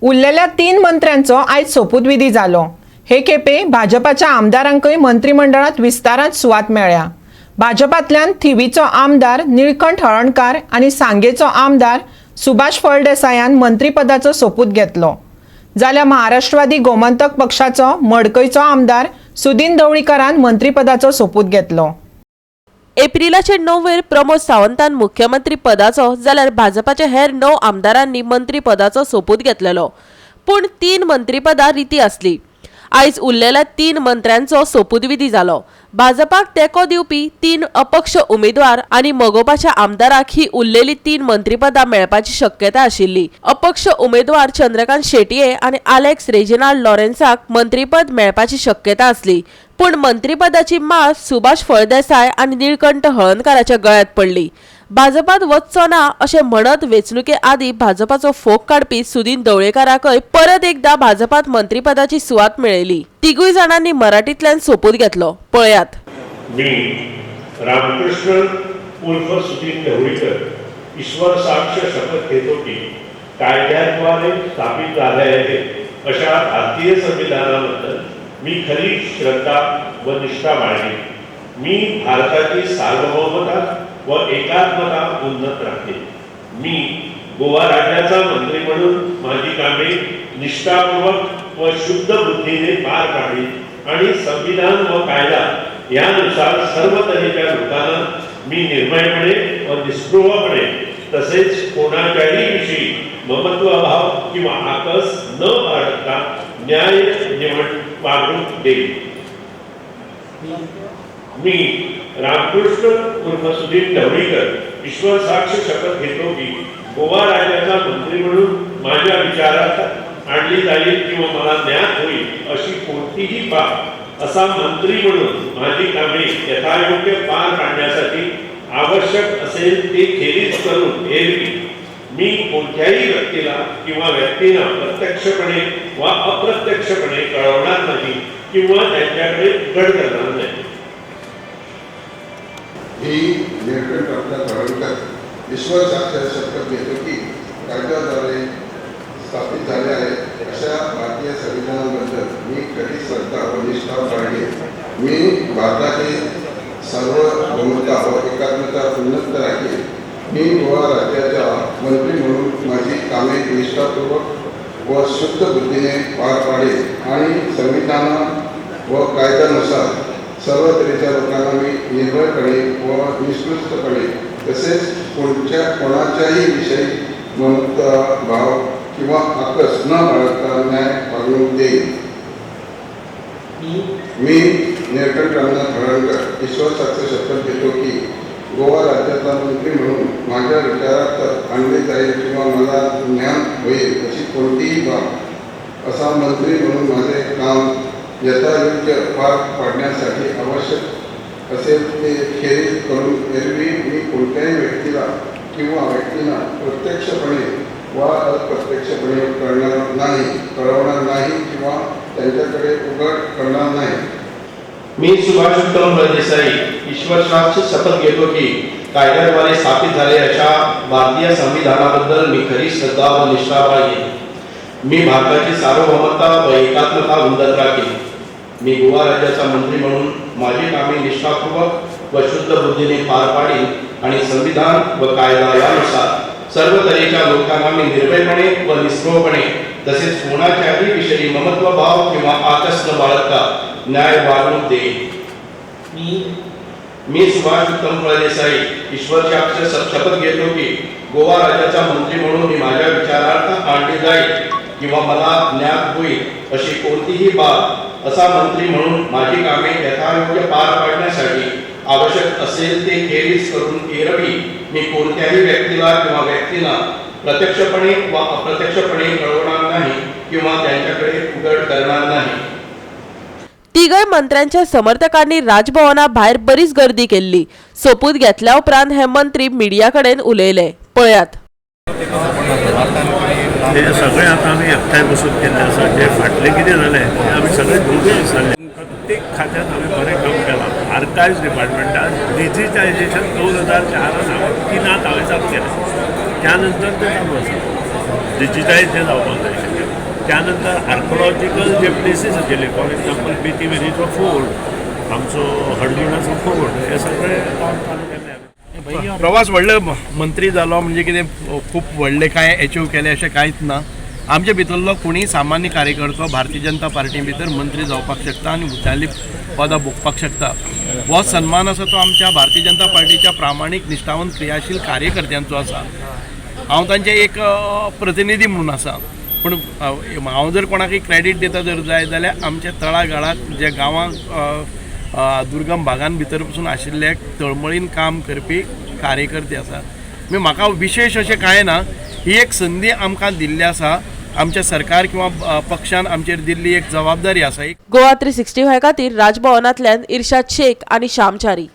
उरलेल्या 3 मंत्र्यांचो आयज सोपूतविधी जालो. हे खेपे भाजपाच्या आमदारांकय मंत्रिमंडळात विस्तारात सुवात मेळ्ळ्या. भाजपांतल्यान थिवीचो आमदार निळकंठ हळणकार आनी सांगेचो आमदार सुभाष फळदेसायान मंत्रीपदाचो सोपूत घेतलो, जाल्यार महाराष्ट्रवादी गोमंतक पक्षाचो मडकयचो आमदार सुदीन ढवळीकारान मंत्रीपदाचो सोपूत घेतलो. एप्रिलाचे 9वेर प्रमोद सावंतान मुख्यमंत्री पदाचो जाल्यार भाजपाच्या हेर 9 आमदारांनी मंत्रीपदाचो सोपूत घेतलेलो, पूण 3 मंत्रीपदां रिती आसली. आयज उरलेल्या 3 मंत्र्यांचो सोपूतविधी जालो. भाजपाक तेंको दिवपी 3 अपक्ष उमेदवार आनी मगोपाच्या आमदाराक ही उरलेली 3 मंत्रीपदां मेळपाची शक्यता आशिल्ली. अपक्ष उमेदवार चंद्रकांत शेटये आनी आलेक्स रेजिनाल्ड लॉरेन्साक मंत्रीपद मेळपाची शक्यता आसली, पूण मंत्रीपदाची माळ सुभाष फळदेसाय आनी निळकंठ हळणकाराच्या गळ्यात पडली. भाजपात वचचो ना अशें म्हणत वेंचणुके आदीं भाजपाचो फोग काडपी सुदीन ढवळीकाराकय परत एकदा भाजपात मंत्रीपदाची सुवात मेळयली. तिगूय जाणांनी मराठींतल्यान सोपूत घेतलो. पळयात. मी रामकृष्ण उर्फ सुदीन ढवळीकर ईश्वर साक्ष शपथ घेतो की कायद्याद्वारे स्थापित झाले आहे अशा भारतीय संविधानाबद्दल मी खरी श्रद्धा व निष्ठा बाळगेन. मी भारताची सार्वभौमता व एकात्मता उन्नत राखेन. मी गोवा राज्याचा मंत्री म्हणून माझी कामे निष्ठापूर्वक व शुद्ध बुद्धीने पार पाडीन आणि संविधान व कायदा यानुसार सर्व तऱ्हेच्या लोकांना मी निर्भयपणे व निस्पृहपणे तसेच कोणाच्याही विषयी ममत्वभाव किंवा आकस न बाळगता न्याय निवड वागणूक देईल. मी रामकृष्ण उर्फ सुधीर ढवळीकर ईश्वर साक्ष शपथ घेतो की गोवा राज्याचा मंत्री म्हणून माझ्या विचारात आणली जाईल किंवा मला ज्ञात होईल अशी कोणतीही बाब असा मंत्री म्हणून माझी कामे यथायोग्य पार पाडण्यासाठी आवश्यक असेल ते खेरीज करून एरवी मी कोणत्याही व्यक्तीला किंवा व्यक्तींना प्रत्यक्षपणे वा अप्रत्यक्षपणे कळवणार नाही किंवा त्यांच्याकडे उघड करणार नाही. मी निळकंठ रत्नाकर हळणकर ईश्वर साक्ष शपथ घेतो की कायद्याद्वारे स्थापित झाले आहे अशा भारतीय संविधानाबद्दल मी खरी श्रद्धा व निष्ठा बाळगेन. मी भारताची सार्वभौमता व एकात्मता उन्नत राखेन. मी गोवा राज्याचा मंत्री म्हणून माझी कामे निष्ठापूर्वक व शुद्ध बुद्धीने पार पाडेन आणि संविधान व कायद्यानुसार सर्व तऱ्हेच्या लोकांना मी निर्भयपणे व निस्पृहपणे तसेच कोणाच्याही विषयी ममत्व भाव किंवा आकस न बाळगता न्याय वागणूक देईल. मी निळकंठ रामनाथ हळणकर ईश्वर साक्ष शपथ घेतो की गोवा राज्याचा मंत्री म्हणून माझ्या विचारात आणले जाईल किंवा मला ज्ञान होईल अशी कोणतीही बाब असा मंत्री म्हणून माझे काम यथायोग्य पार पाडण्यासाठी आवश्यक असेल ते खेरीज करून एरवी मी कोणत्याही व्यक्तीला किंवा व्यक्तींना प्रत्यक्षपणे वा अप्रत्यक्षपणे कळवणार नाही किंवा त्यांच्याकडे उघड करणार नाही. मी सुभाष उत्तम फळदेसाई ईश्वर साक्ष शपथ घेतो की कायद्याद्वारे स्थापित झाले अशा भारतीय संविधानाबद्दल मी खरी श्रद्धा व निष्ठा बाळगेन. मी भारताची सार्वभौमता व एकात्मता उन्नत राखेन. मी गोवा राज्याचा मंत्री म्हणून माझी कामे निष्ठापूर्वक व शुद्ध बुद्धीने पार पाडीन आणि संविधान व कायदा यानुसार सर्व तऱ्हेच्या लोकांना मी निर्भयपणे व निस्पृहपणे तसेच कोणाच्याही विषयी ममत्वभाव किंवा आकस न बाळगता न्याय वागणूक देईन. मी सुभाष उत्तम फळदेसाई ईश्वर साक्ष शपथ घेतो की गोवा राज्याचा मंत्री म्हणून मी माझ्या विचारार्थ आणली जाईल किंवा मला ज्ञात होईल अशी कोणतीही बाब असा मंत्री म्हणून माझी कामे यथायोग्य पार पाडण्यासाठी आवश्यक असेल ते खेरीज करून एरवी मी कोणत्याही व्यक्तीला किंवा व्यक्तींना प्रत्यक्षपणे वा अप्रत्यक्षपणे कळवणार नाही किंवा त्यांच्याकडे उघड करणार नाही. तिगय मंत्र्यांच्या समर्थकांनी राजभवना भायर बरीच गर्दी केल्ली. सोपूत घेतल्या उपरांत हे मंत्री मिडिया कडेन उलयले. पळयात. ते सगळे आतां आमी एकठांय बसून केल्लें आसा. जे फाटलें कितें जालें तें आमी सगळे दोगूय विसरले. प्रत्येक खात्यात हांवें बरें काम केलां. आर्कायव्स डिपार्टमेंटान डिजिटायजेशन 2004 हांवें 3 हांवें चालू केलें. त्या नंतर तें चालू आसा. डिजिटायज जें जावपाक जाय आशिल्लें. त्यानंतर आर्कोलॉजिकल जे प्लेसीस आशिल्ले, फॉर एक्झाम्पल बेतीवेलीचो फोर्ट, आमचो हणजुणाचो फोर्ट, हे सगळे काम चालू केल्ले आमी. प्रवास व्हडले मंत्री जालो म्हणजे कितें खूब व्हडलें कांय एचीव केलें अशें कांयच ना. आमचे भितरलो कोणीय सामान्य कार्यकर्तो भारतीय जनता पार्टी भितर मंत्री जावपाक शकता आनी उंचाली पदां भोगपाक शकता. हो सन्मान आसा तो आमच्या भारतीय जनता पार्टीच्या प्रामाणीक, निश्ठावंत, क्रियाशील कार्यकर्त्यांचो आसा. हांव तांचे एक प्रतिनिधी म्हणून आसा, पूण हांव जर कोणाकय क्रेडीट दिता जर जाय जाल्यार आमच्या तळागाळाक जे गांवांक दुर्गम भागान भितर पसून आशिल्ले तळमळीन काम करपी कार्यकर्ते आसात. म्हणजे म्हाका विशेश अशें कांय ना, ही एक संदी आमकां दिल्ली आसा, आमच्या सरकार किंवा पक्षान आमचेर दिल्ली एक जबाबदारी आसा. गोवा 365 खातीर राजभवनांतल्यान इर्शाद शेख आनी श्याम च्यारी.